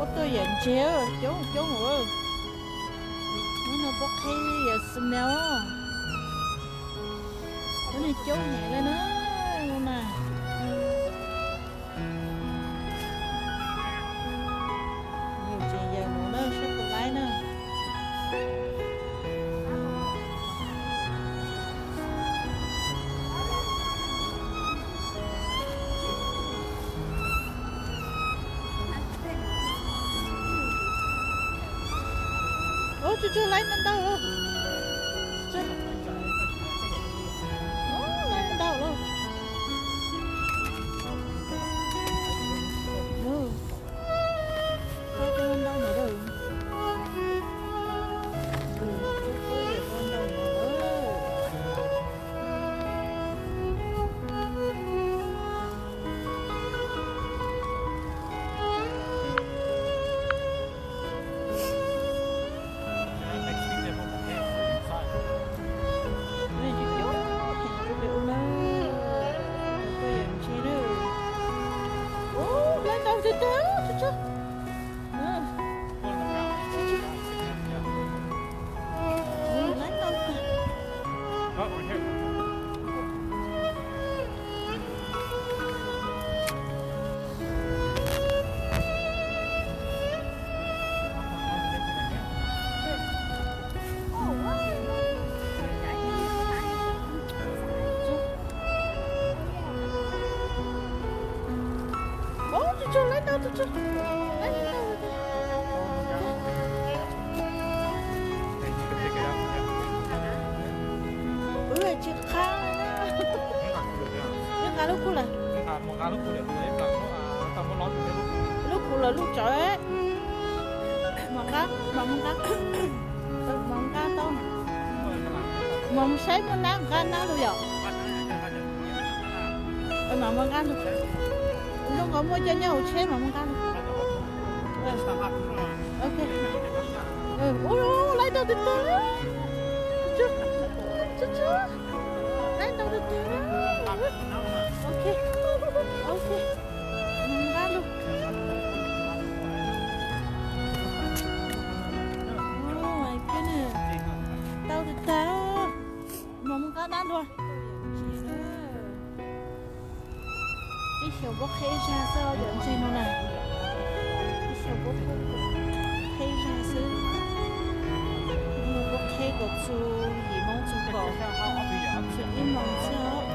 Pob tuaj yawm ntse, coob coob. Ub, no pob qheb yawm smell. Pob niag coob heev li na, no na. Yus tseem yawm mus na, saib puas laib na. Ub, tsuag tsuag, laib ntau ntau lawm. Ub, laib ntau lawm. Ub, laib ntau ntau lawm. Ub, laib ntau tiag tiag, tsuag tsuag. Laib ntau tiag. Ub, tsuag tsuag, laib ntau, tsuag tsuag. Laib ntau. Wb tsis qab, wb nqa lub kuj lawm. Lub kuj lawm lub tsawv. Mam nqa, mam mus nqa, mam mus nqa tau. Mam mus saib muaj nab nqa nab lug yom. Mam mus nqa lug. Zoo nkaus muaj cov nyob hauv tsheb, mam mus nqa lug. Ok. Ub, laib ntau tiag tiag. Tsuag tsuag, laib ntau tiag tiag. Ok, ok. Mus nqa lug. Ntau tiag tiag. Mam mus nqa nab dua. Ib xyoos puab qheb zag xwb, yawm ntse no na. Ib xyoos puab qheb zag xwb. Puab qheb kom txug yim moos txug kaum, txug ib moos xwb os.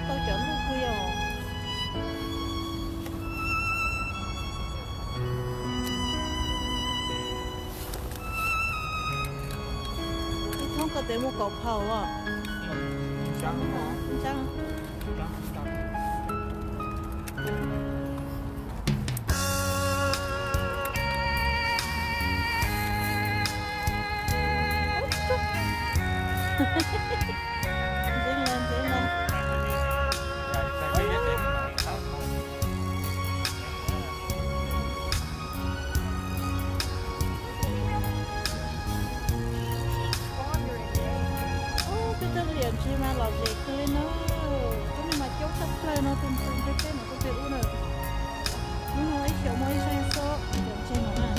Tau cov lug kawg yog. Ib thoob ko tes muaj kaum phaus os. Ntxiv lawm, ntxiv lawm. Ub, peb tug yawm ntse mas lom zem kawg li na. Tus no mas coob tshaj plaws no, tus ntse peb mus tus pem ub na. Hnub no ib xyoos muaj ib zag xwb, yawm ntse no na.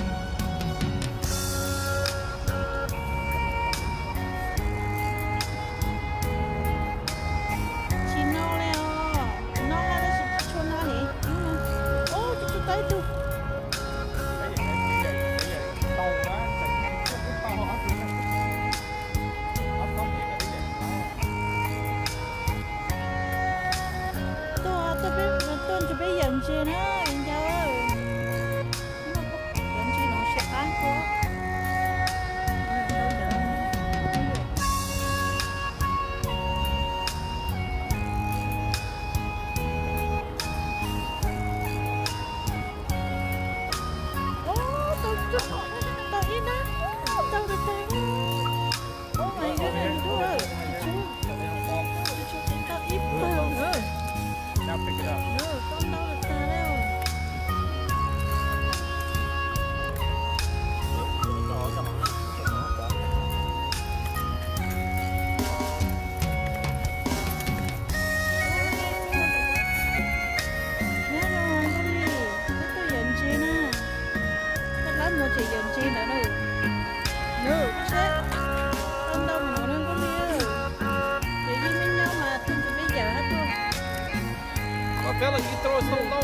Tsis no li os, no tab sis tsis tshua no li. Ub, tsis tshua tau ib tug. Tuaj, tuaj peb, tuaj nrug peb yawm ntse na, yawm ntse no siab qab kawg.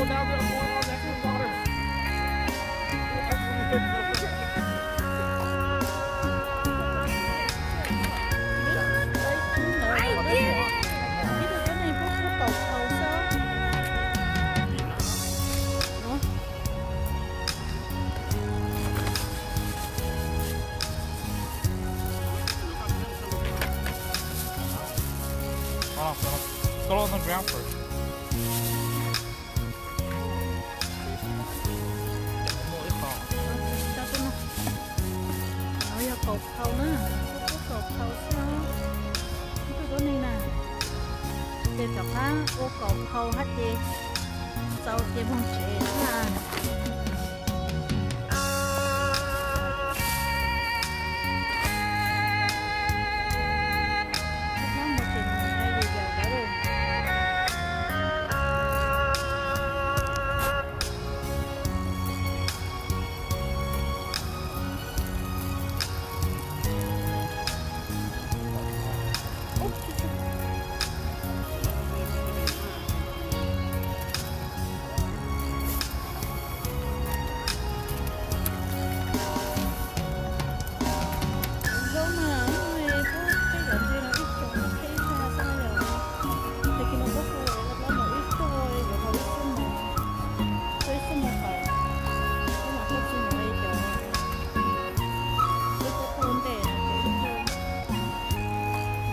Hold on, hold on. Throw it on the ground first. Muaj ib qho. Tso tuaj no. No yog kaus phau na, kuj kaus phau xwb os. Ib tug tuab neeg na, ces rov qab ua kaus phau hab ces txaus ces moog tsev na. Zoo mas, hnub no peb cov ntses no ib co no peb ib txhia xwb na yom. Tag kis no peb hu lawv los ib co yuav haus ib xuab moos, tuaj ib xuab moos pais, peb mam tuaj txug ntawm cov, peb tuaj tuaj ntej no ces ib co,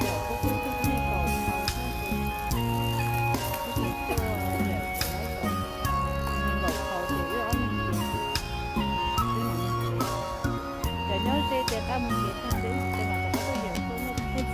yam peb tuaj tuaj nej kaum hauv xwb ces peb tuaj yam cov, nees nkaum hauv ces wb ob leeg ces peb mam mus tsev. Cov nyob ze ces qab mus tsev tag ces mam rov qab tuaj yam tuaj nej thiaj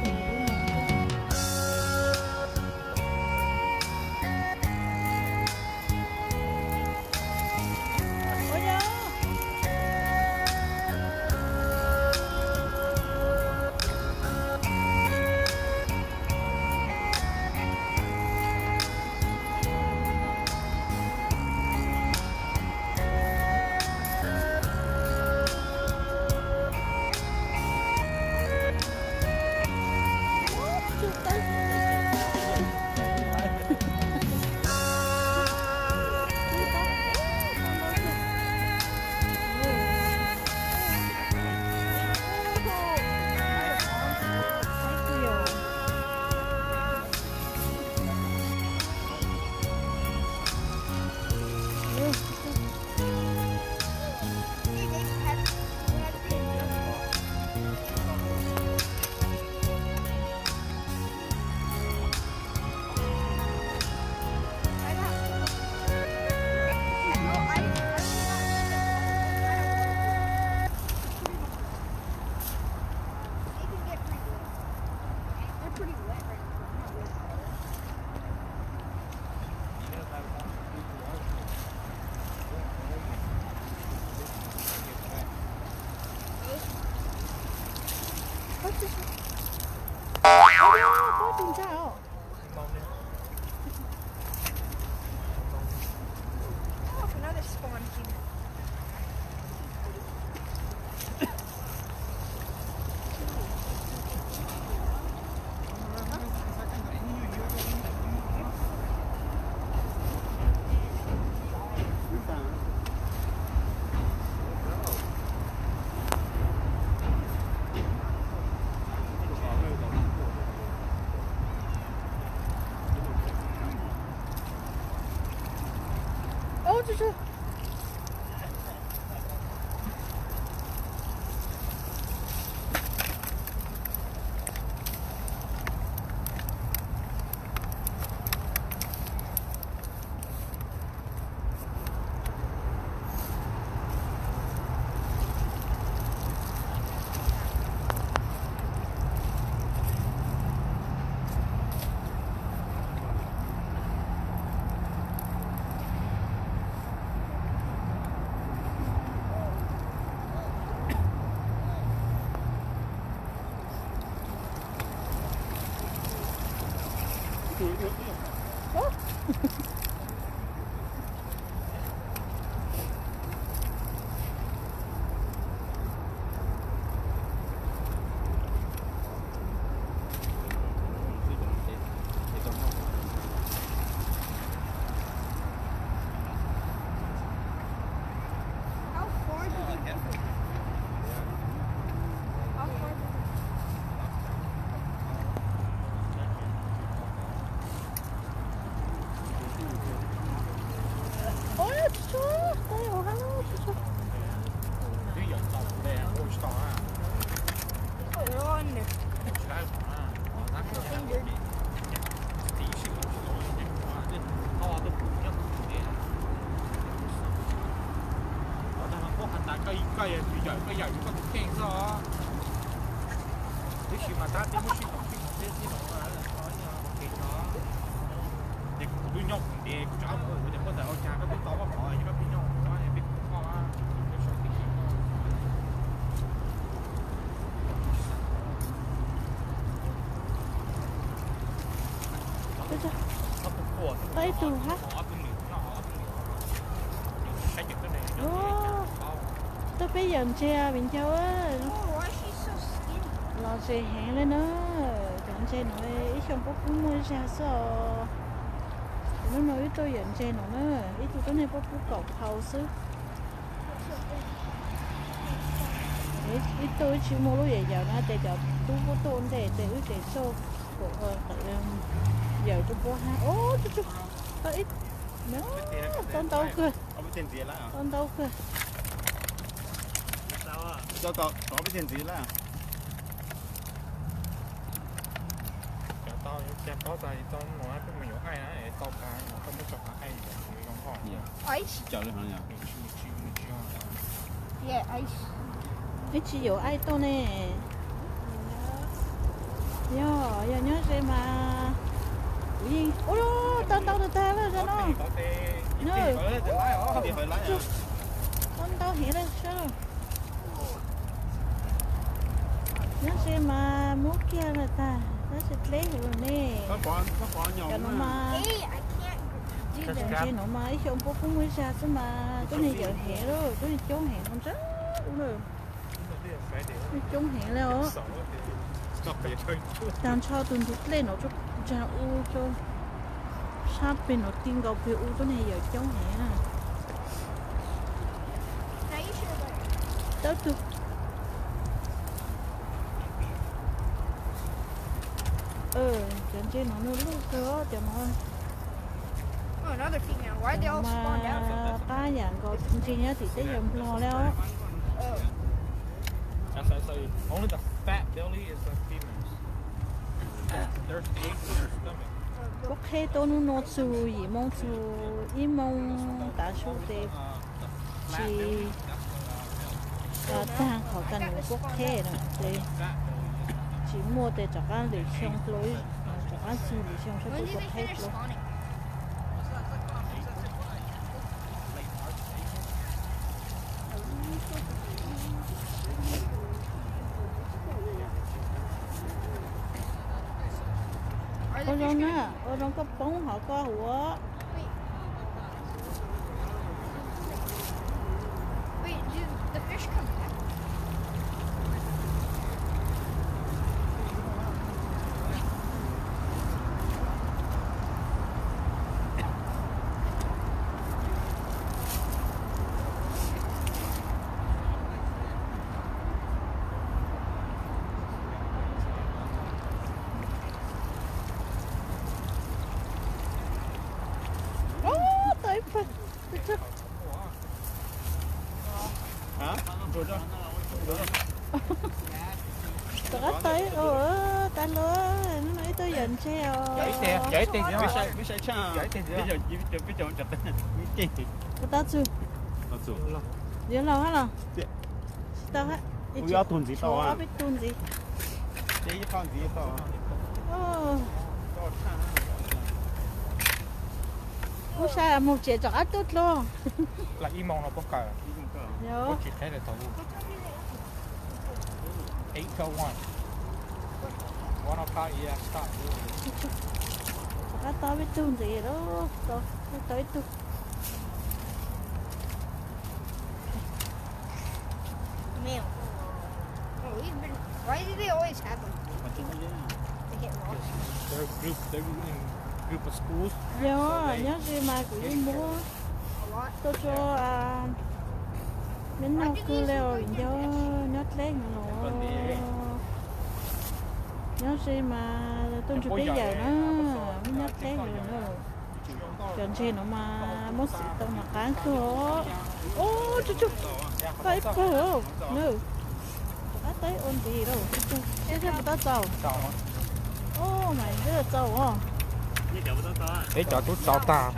txog lub no. Koj yawm yus koj tus kheej xwb os. Tab sis mas tab tib muab sib koom sib koom peb sib koom ua ua ke no. Ces kuv twb nyob kuv ntev kuv tseem muab kuv ua cas koj twb tau koj qhov ces koj pheej nyob kuv no peb kuv koj peb sau tib si koj. Tau ib tug hab. Tuaj peb yawm ntses viv ncaus. Los ze heev li na. Cov ntses no ib xyoo puab pub muaj zag xwb os. Ces hnub no wb tuaj yawm ntses no na, ib tug tuab neeg puab pub kaum phau xwb. Ib tug wb tsis muaj lub yawm yawm na ces cov tub puab tuaj ua ntej ces wb ces tuaj yawm rau puab hab. Ob, tau ntau kawg, tau ntau kawg. Ib tsis yuav aib tau ne. Yog, yog nyob ze mas kuv yeej, ua, tau ntau tag tag lawm zog no. Tau ntau heev lawm sab. Nyob ze mas muab kiag lawm tag, tab sis dleb heev lawm ne. Cov no mas, ntses no mas ib xyoo puab pub muaj zag xwb mas tuab neeg yawm heev lawm, tuab neeg coob heev no ntag. Coob heev li os. Tag nrho tus ntug dlej no ntag u, sab peg no ti nkaus peg u tuab neeg yawm coob heev na. Tawb tug. Cov ntses no nws luj kawg os cov no. Mas qab yam nkaus ntses nyob tim teb chaws Nplog li os. Kuab qheb tuaj hnub no txug yim moo txug ib moo tav su ces tsis tag qhov ka nws kuab qheb no ces tsis muaj ces rov qab lwm xyoo dua, rov qab txug lwm xyoo saib puas kuab qheb dua. Ua zoo na, ua zoo koj poob hov koj huv. Tau ib pawg. Rov qab tau ib, tau lawm, hnub no wb tuaj yawm ntses os. Puas tau txug? Yuav laug hab los? Tsis tau hab. Ob peb tug ntxiv. Kuv saib moog tseem rov qab tuaj dlua. Rov qab tau ib tug ntxiv lawm, tau ib tug. Yog, nyob ze mas kuv yeej muab tuaj rua, neb nug kawg le os viv ncaus, nyob dleb heev los. Nyob ze mas tuaj ntsib peb yawm na, nyob dleb heev na. Cov ntses no mas muab xwb tau mas qab kawg os. Ub, tsuj tsuj, tau ib pawg na. Rov qab tau ib ua ntxiv lawm, tsuj tsuj, seb puas tau txaus. Ub, mas twb txaus os. Peb cov twb txaus tag.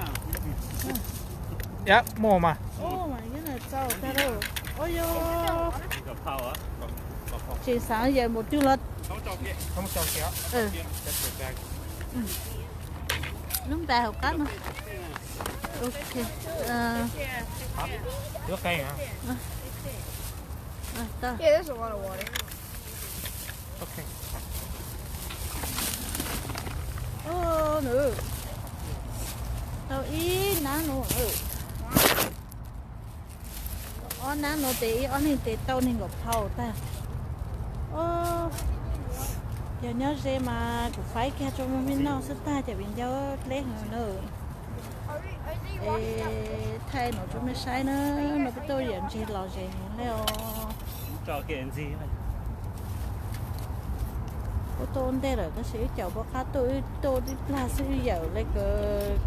Muaj mas. Ub, mas twb txaus tag lawm. Ua yog tseem xaav yawm npaum twg los. Lub npa hauv qab no. Ok. Tau ib nab no. Ob nab no tes ib ob leeg tes tau nees nkaum phau tag. Yog nyob ze mas kuv faib kiag rau me noj xwb tag, cov viv ncaus dleb heev na. Es thaij no rau mej saib na, no peb tuaj yawm ntseg los ze heev le os. Kuv tuaj ntej lawm tab sis wb caum pov qab tuaj, wb tuaj tib plag xwb wb yawm le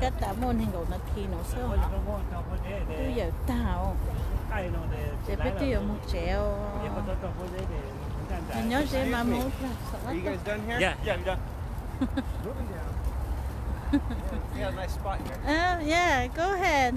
kab tas muaj nees nkaum nas this no xwb. Wb yawm tag os. Ces peb twb yuav mus tsev os. Nyob ze mas mus ib plag. Yeah, go ahead.